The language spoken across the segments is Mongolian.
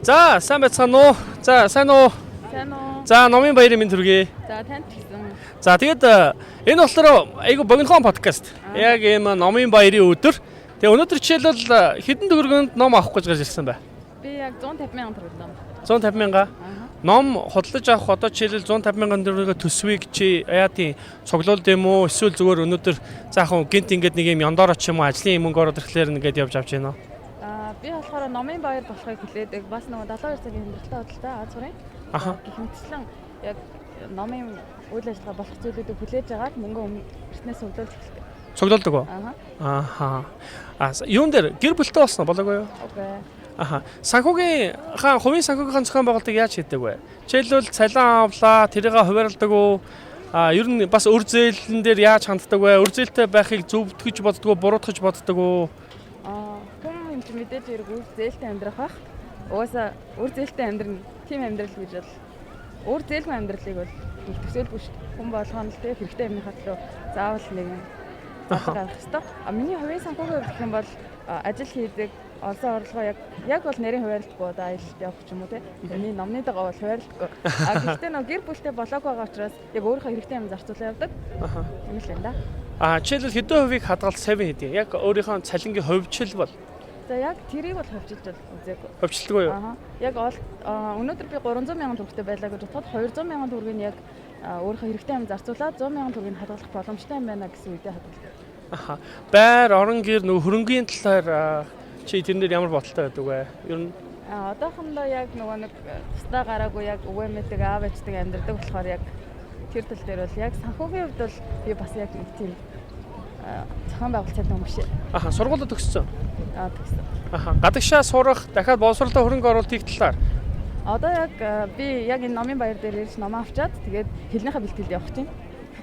За, сайн байцгаана уу? За, сайн уу? Сайн уу? За, номын баярын мэнд хүргэе. За, танд ч гэсэн. За, тэгэд энэ болохоор айгу богинохон подкаст. Яг ийм номын баярын өдөр. Тэгээ өнөөдөр жишээлбэл хэдэн төгрөгөнд ном авах гэж гарч ирсэн бай? Би яг 150 мянган төгрөг ном. 150 мянга. Ном худалдаж авах одоо жишээлбэл 150 мянган төгрөгөөр төсвийг чи яа тийм цуглуулд юм уу? Эсвэл зүгээр өнөөдөр заахын гинт ингээд нэг юм ёндоор ч юм уу ажлын юм мөнгө ороод ирэхлээр ингээд явж авч гинэ. Аа, би болохоор номын баяр болохыг хүлээдэг. Бас нөгөө 72 цагийн хүндрэлтэй худалдаа Аз сурын. Аха. Гэх мэтчлэн яг номын үйл ажиллагаа болох зүйлүүдийг хүлээж агаад мөнгө эртнээс цуглуулж эхэлдэг. Цуглуулдаг уу? Аха. Аха. А юун дээр гэр бүлтэй болсон уу? Болоогүй юу? Окей. Аха. Санхүүгийн хаан хувийн санхүүгийн зохион байгуулалтыг яаж хийдэг вэ? Жишээлбэл цалин авлаа, тэрийг хуваарилдаг уу? А ер нь бас өр зээлэн дээр яаж ханддаг вэ? Өр зээлтэй байхыг зөвтгөж боддог уу, буруутгаж боддог уу? Аа, хүн юм чи мэдээж хэрэг үр зээлтэй амьдрах бах. Угаасаа үр зээлтэй амьдрна. Тим амьдрал гэж бол үр зээлгүй амьдралыг бол их төсөөлгүй шүү дээ. Хүн болгоно л те хэрэгтэй юмныхаа төлөө заавал нэг юм бодлого гаргах ёстой. А миний хувийн санхүүгийн хувьд гэх юм бол ажил хийдэг, олсон орлогоо яг бол нарийн хуваарлахгүй, одоо аялалд явах ч юм уу те. Миний номны дагуу бол хуваарлахгүй. А гэхдээ нөгөө гэр бүлтэй болоог байгаа учраас яг өөрийнхөө хэрэгтэй юм зарцуулаа явдаг. Аха. Юм л юм да. А жишээлбэл хэдэн хувийг хадгалт 50 хэдий? Яг өөрийнхөө цалингийн хувьчил бол За, яг тэрийг бол хувьчилж бол үзээгүй. хувьчилдаггүй юу? Аха. Яг ол өнөөдөр би 300 мянган төгрөгтэй байлаа гэж бодоход 200 мянган төгрөгийг нь яг өөрийнхөө хэрэгтэй юм зарцуулаад 100 мянган төгрөгийг хадгалах боломжтой юм байна гэсэн үедээ хадгалдаг. Аха. Байр, орон гэр, нөгөө хөрөнгийн талаар чи тэрэн дээр ямар бодолтой байдаг вэ? Ер нь А одоохондоо яг нөгөө нэг тусдаа гараагүй, яг өвөө мэдэг, аав ээждэг амьдардаг болохоор яг тэр тал дээр бол яг санхүүгийн хувьд бол би бас яг нэг тийм зохион байгуулалт юм биш. Аха, сургуулиуд төгссөн. Аа, тэгсэн. Аха. Гадагшаа сурах, дахиад боловсролтой хөрөнгө оруулалт хийх талаар. Одоо яг би яг энэ номын баяр дээр ирж ном авчаад тэгээд хэлнийхээ бэлтгэлд явах чинь.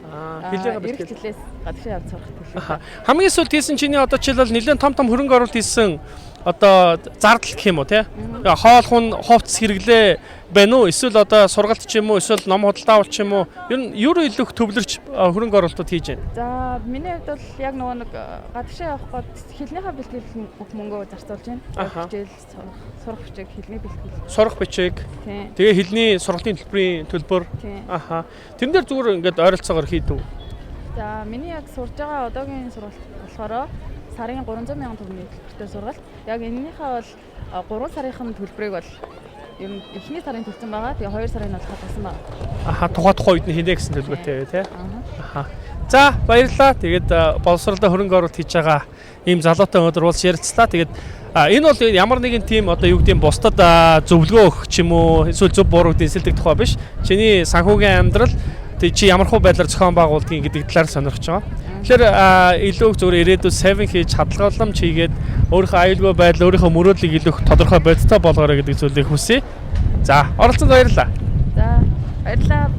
Аа, хэлийнхээ бэлтгэл. бэлтгэл. Жилээс гадагшаа явж сурах төлөв. Аха. Хамгийн сүүлд хийсэн чиний одоо жишээлбэл нэлээд том том хөрөнгө оруулалт хийсэн одоо зардал гэх юм уу те? Хоол хүн, хувцас хэрэглээ байна уу? Эсвэл одоо сургалт ч юм уу, эсвэл ном худалдаа авалт ч юм уу? Ер нь юу руу илүү их төвлөрч хөрөнгө оруулалтууд хийж байна? За, миний хувьд бол яг нөгөө нэг гадагшаа явах гээд хэлнийхээ бэлтгэл бүх мөнгөө зарцуулж байна. Яг хичээл сурах бичиг, хэлний бэлтгэл. Сурах бичиг. Тийм. Тэгээ хэлний сургалтын төлбөрийн төлбөр. Тийм. Аха. Тэрэн дээр зүгээр ингээд ойролцоогоор хийдэг. За, миний яг сурж байгаа одоогийн сургалт болохоор сарын 300 мянган төгрөгийн төлбөртэй сургалт. Яг энэнийхээ бол 3 сарынх нь төлбөрийг бол ер нь эхний сарын төлсөн байгаа. Тэгээ 2 сарын нь бол хадгалсан байгаа. Аха, тухай үед нь хийнэ гэсэн төлбөртэй тий. Аха. Аха. За, баярлалаа. Тэгээд боловсролтой хөрөнгө оруулалт хийж байгаа ийм залуутай өнөөдөр уулз ярилцлаа. Тэгээд энэ бол ямар нэгэн тийм одоо юу гэдэг нь бусдад зөвлөгөө өгөх ч юм уу эсвэл зөв буруу гэдэг эсэлдэг тухай биш. Чиний санхүүгийн амьдрал тэг чи ямар хуу байдлаар зохион байгуулдгийг гэдэг талаар сонирхож байгаа. Тэгэхээр илүү их зөвхөн ирээдүйд saving хийж, хадгаламж хийгээд өөрийнхөө аюулгүй байдал, өөрийнхөө мөрөөдлийг илүү их тодорхой бодиттой болгоорой гэдэг зүйлийг хүсье. За, оролцсонд баярлалаа. За, баярлалаа.